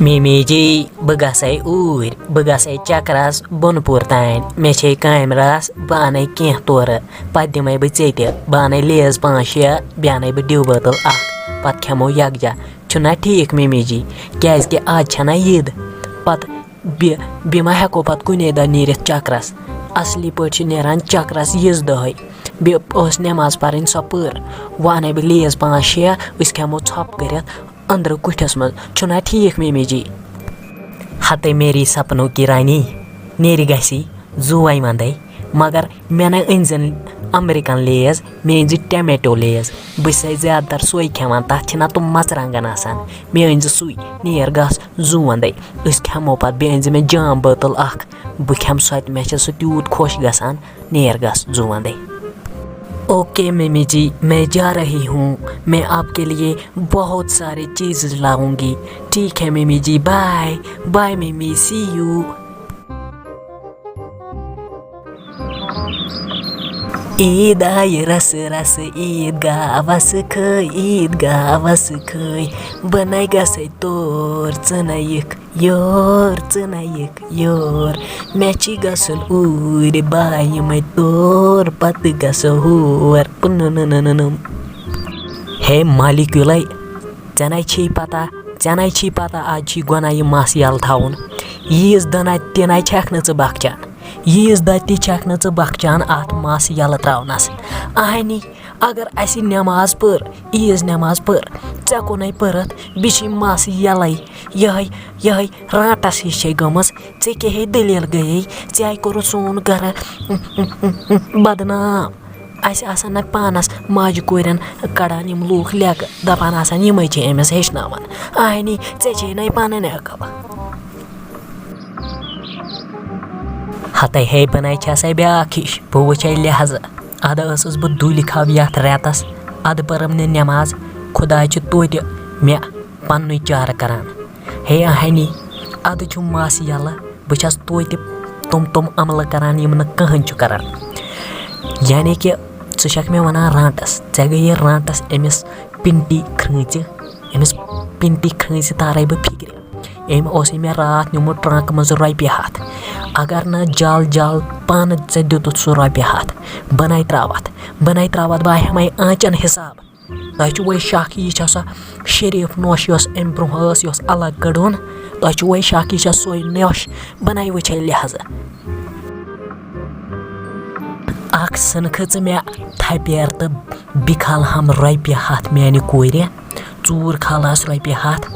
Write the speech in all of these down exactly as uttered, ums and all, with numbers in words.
میمی جی، بہٕ گژھے اوٗرۍ، بہٕ گژھے چکرس بۄنہٕ پوٗر تام۔ مےٚ چھے کامہِ رژھ، بہٕ انَے کینٛہہ تورٕ، پتہٕ دِمَے بہٕ ژےٚ تہِ۔ بہٕ انَے لیز پانٛژھ شےٚ، بیٚیہِ انَے بہٕ ڈیو بٲتل اکھ، پتہٕ کھٮ۪مو یکجا۔ چھُنا ٹھیٖک میمی جی؟ کیازِ کہِ آز چھَنا عیٖد، پتہٕ بیٚیہِ، بیٚیہِ ما ہٮ۪کو پتہٕ کُنے دۄہ نیٖرِتھ چکرس؟ اصلی پٲٹھۍ چھِ نیران چکرس عیٖذ دۄہے۔ بیٚیہِ ٲس نٮ۪ماز پرٕنۍ، سۄ پٔر۔ وۄنۍ انَے بہٕ لیز پانٛژھ شےٚ، أسۍ کھٮ۪مو ژھۄپہٕ کٔرِتھ أنٛدرٕ کُٹھِس منٛز۔ چھُنا ٹھیٖک میمی جی؟ ہتے میری سپنوں کی رانی، نیرِ گژھی زُوَے وَندَے، مگر مےٚ نَے أنۍ زٮ۪ن امریکن لیز، مےٚ أنۍ زِ ٹمیٹو لیز۔ بہٕ چھسے زیادٕ تر سۄے کھٮ۪وان، تَتھ چھِنہ تِم مَژرانٛگَن آسان۔ مےٚ أنۍ زِ سُے، نیر گژھ زُو وَندَے، أسۍ کھٮ۪مو پَتہٕ۔ بیٚیہِ أنۍ زِ مےٚ جام بٲتٕل اَکھ، بہٕ کھٮ۪مہٕ سۄ تہِ، مےٚ چھےٚ سُہ تیوٗت خۄش گژھان۔ نیر گژھ زُو وَندَے۔ اوکے میمی جی، میں جا رہی ہوں، میں آپ کے لیے بہت سارے چیزز لاؤں گی۔ ٹھیک ہے میمی جی، بائے بائے میمی، سی یو۔ عیٖد آیہِ رسہٕ رسہٕ، عیٖد گاہ وسہٕ کھٲے، عیٖد گاہ وسہٕ کھٲے۔ بہٕ نَے گژھے تور، ژٕ نَے یِکھ یور، ژٕ نَے یِکھ یور۔ مےٚ چھِ گژھُن اوٗرۍ، بہٕ یِمَے تور، پتہٕ گژھو ہور۔ پُنُنُنُنُنُم۔ ہے مالیکیولے، ژےٚ نَے چھے پتہ، ژےٚ نَے چھے پتہ آز چھی گۄناہ یہِ مَس یَلہٕ تھاوُن۔ عیٖذ دۄہ نَے تہِ نَے چھَکھ نہٕ ژٕ بخچان۔ عیٖذ دۄہ تہِ چھَکھ نہٕ ژٕ بخچان اَتھ مَس یَلہٕ ترٛاونَس۔ اَہنی، اگر اَسہِ نٮ۪ماز پٔر، عیٖذ نٮ۪ماز پٔر، ژےٚ کُنَے پٔرٕتھ، بیٚیہِ چھِ مَس یَلَے، یِہوٚے، یِہوٚے رانٛٹَس ہِش چھے گٔمٕژ۔ ژےٚ کیٛاہ ہے دٔلیٖل گٔیے؟ ژےٚ آے کوٚرُتھ سون گَرٕ بدنام۔ اَسہِ آسَن نہ پانَس ماجہِ کورٮ۪ن کَڑان یِم لوٗکھ لیٚکہٕ، دَپان آسَن، یِمَے چھِ أمِس ہیٚچھناوان۔ آہنی، ژےٚ چھے نَے پَنٕنۍ عقل۔ ہتے ہے، بہٕ نَے چھَسے بیٛاکھ ہِش، بہٕ وٕچھے لحاظہٕ۔ اَدٕ ٲسٕس بہٕ دُلہِ کھَو یَتھ رٮ۪تَس، اَدٕ پٔرٕم نہٕ نٮ۪ماز۔ خۄداے چھُ توتہِ مےٚ پَننُے چارٕ کَران۔ ہے آہنی، اَدٕ چھُ مَس یَلہٕ، بہٕ چھَس توتہِ تِم تِم عملہٕ کَران، یِم نہٕ کٕہٕنۍ چھُ کَران۔ یعنی کہِ ژٕ چھَکھ مےٚ وَنان رانٛٹَس، ژےٚ گٔیے رانٛٹَس أمِس پِنٹی کھرٛٲنٛژِ، أمِس پِنٹی کھرٛٲنٛژِ تارَے بہٕ فِکرِ۔ أمۍ اوسُے مےٚ راتھ نیوٗمُت ٹرٛنٛک منٛز رۄپیہِ ہَتھ۔ اگر نہٕ جل جل پانہٕ ژےٚ دیُتُتھ سُہ رۄپیہِ ہَتھ، بہٕ نَے ترٛاوَتھ، بہٕ نَے ترٛاوَتھ، بہٕ ہٮ۪مَے آنٛچَن حِساب۔ تۄہہِ چھُ وۄنۍ شک، یہِ چھا سۄ شریٖف نوش یۄس اَمہِ برٛونٛہہ ٲس، یۄس الگ کٔڑٕن؟ تۄہہِ چھُ وۄنۍ شک، یہِ چھا سۄے نوش؟ بہٕ نَے وٕچھے لحاظہٕ۔ اکھ سَنکھٕ ژٕ مےٚ تھپیر تہٕ بیٚیہِ کھالہٕ ہم رۄپیہِ ہَتھ میانہِ کورِ، ژوٗر کھالہَس رۄپیہِ ہَتھ۔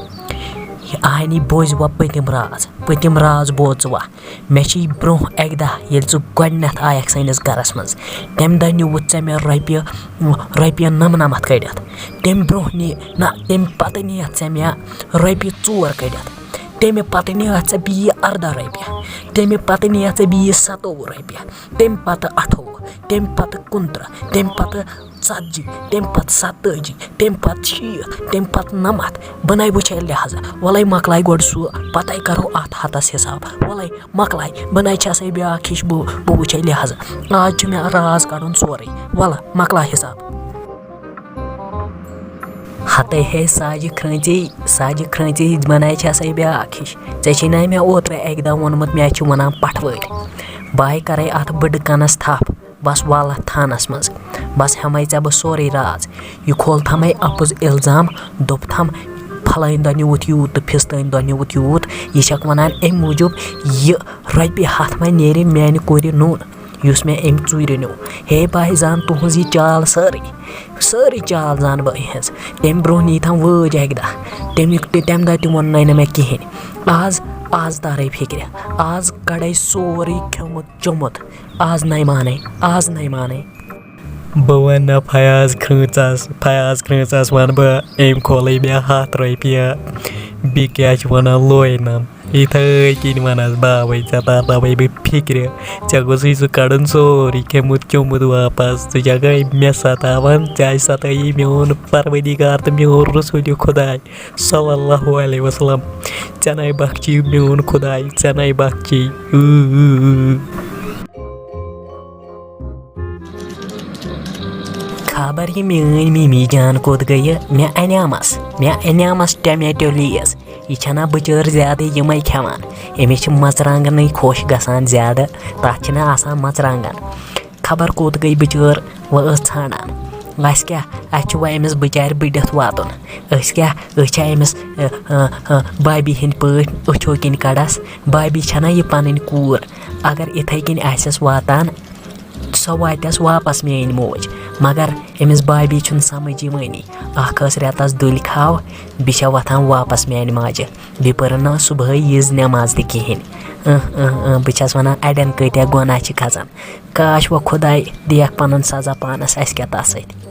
یہِ آے نی، بوزِ وۄنۍ پٔتِم راز، پٔتِم راز بوز ژٕ وۄنۍ۔ مےٚ چھِ برٛونٛہہ اَکہِ دۄہ، ییٚلہِ ژٕ گۄڈٕنٮ۪تھ آیَکھ سٲنِس گَرَس منٛز، تَمہِ دۄہ نیوٗوُتھ ژےٚ مےٚ رۄپیہِ، رۄپیہِ نَمنَمَتھ کٔڑِتھ۔ تَمہِ برٛونٛہہ نی، نہ، تَمہِ پَتہٕ نِیَتھ ژےٚ مےٚ رۄپیہِ ژور کٔڑِتھ۔ تَمہِ پَتہٕ نِیَتھ ژےٚ بیٚیہِ اَرداہ رۄپیہِ۔ تَمہِ پَتہٕ نِیَتھ ژےٚ بیٚیہِ سَتووُہ رۄپیہِ۔ تَمہِ پَتہٕ اَٹھووُہ۔ تَمہِ پَتہٕ کُنترٕہ۔ تَمہِ پَتہٕ ژتجی، تَمہِ پَتہٕ ستٲجی، تَمہِ پَتہٕ شیٖٹھ، تَمہِ پَتہٕ نَمَتھ۔ بہٕ نَے وٕچھے لحاظہ، وَلَے مۄکلاے گۄڈٕ سُہ، پَتَے کَرو اَتھ ہَتَس حِساب۔ وَلَے مۄکلاے، بہٕ نَے چھَسَے بیٛاکھ ہِش، بہٕ، بہٕ وٕچھے لحاظہ۔ آز چھُ مےٚ راز کَڑُن سورُے، وَلہٕ مۄکلاو حِساب۔ ہَتَے ہے ساجہِ کھرٛٲنٛژے، ساجہِ کھرٛٲنٛژے بہٕ نَے چھَسَے بیٛاکھ ہِش۔ ژےٚ چھے نَے مےٚ اوترٕ اَکہِ دۄہ ووٚنمُت، مےٚ چھِ وَنان پَٹھوٲرۍ۔ بہٕ ہَے کَرَے اَتھ بٕڈٕ کَنَس تھَپھ۔ بس والہ تھانس منٛز، بس ہٮ۪مَے ژےٚ بہٕ سورُے راز۔ یہِ کھول تھامَے اَپُز الزام، دوٚپ تھام، پھلٲنۍ دۄہ نیوٗتھ یوٗت تہٕ فِستٲنۍ دۄہ نیوٗتھ یوٗت۔ یہِ چھَکھ وَنان اَمہِ موٗجوٗب، یہِ رۄپیہِ ہَتھ وۄنۍ نیرِ میٛانہِ کورِ نوٗن، یُس مےٚ أمۍ ژوٗرِ نیوٗ۔ ہے بہٕ ہَے زانہٕ تُہٕنٛز یہِ چال سٲرٕے، سٲرٕے چال زانہٕ بہٕ یِہٕنٛز۔ تَمہِ برٛونٛہہ نی تھام وٲج اَکہِ دۄہ، تَمیُک تہِ، تَمہِ دۄہ تہِ ووٚن نَے نہٕ مےٚ کِہیٖنۍ۔ آز، آز تارَے فِکرِ، آز کَڑَے سورُے کھیوٚمُت چوٚمُت۔ آز نَے مانَے، آز نَے مانَے۔ بہٕ وَنہٕ نہ فیاض کھرٛٲنٛژَس، فیاض کھرٛٲنٛژَس وَنہٕ بہٕ، أمۍ کھولٕے مےٚ ہَتھ رۄپیہِ۔ بیٚیہِ کیٛاہ چھِ وَنان لوینَم؟ یِتھَے کِنۍ وَنَس باوَے، ژےٚ تارناوَے بہٕ فِکرِ۔ ژےٚ گوٚژھُے سُہ کَڑُن سورُے کھیوٚمُت چوٚمُت واپَس۔ ژٕ چھَکھَے مےٚ سَتاوان، ژےٚ سَتٲیی میون پَروَردِگار تہٕ میون رسوٗلِ خۄداے۔ صلی اللہ علیہ وسلم۔ ژےٚ نَے بخچی میون خۄداے، ژےٚ نَے بخچی۔ خبر یہِ میٲنۍ مِمی جان کوٚت گٔیہِ؟ مےٚ اَنیمَس، مےٚ اَنیمَس ٹمیٹو لیز۔ یہِ چھَنا بِچٲر زیادٕ یِمَے کھٮ۪وان؟ أمِس چھِ مَرژٕوانٛگَنٕے خۄش گژھان زیادٕ، تَتھ چھِنہٕ آسان مَرژٕوانٛگَن۔ خبر کوٚت گٔے بِچٲر، وۄنۍ ٲس ژھانٛڈان۔ اَسہِ کیٛاہ، اَسہِ چھُ وۄنۍ أمِس بِچارِ بٕڈِتھ واتُن۔ أسۍ کیٛاہ، أسۍ چھا أمِس، اَ، اَ، اَ، بابی ہِنٛدۍ پٲٹھۍ أچھو کِنۍ کَڑَس؟ بابی چھَنا یہِ پَنٕنۍ کوٗر؟ اگر یِتھَے کِنۍ آسٮ۪س واتان، سۄ واتٮ۪س واپس میٲنۍ موج۔ مگر أمِس بابی چھُنہٕ سمجھ یِوٲنی۔ اکھ ٲس رٮ۪تس دُلۍ کھاو، بیٚیہِ چھےٚ وۄتھان واپس میانہِ ماجہِ۔ بیٚیہِ پٔرٕن نہٕ صُبحٲے یِژ نٮ۪ماز تہِ کِہیٖنۍ۔ اۭں، اۭں، اۭں، بہٕ چھَس وَنان، اَڑٮ۪ن کۭتیٛاہ گۄناہ چھِ کھسان۔ کاش وۄنۍ خۄداے دِیَکھ پَنُن سزا پانَس، اَسہِ کیٛاہ تَس سۭتۍ۔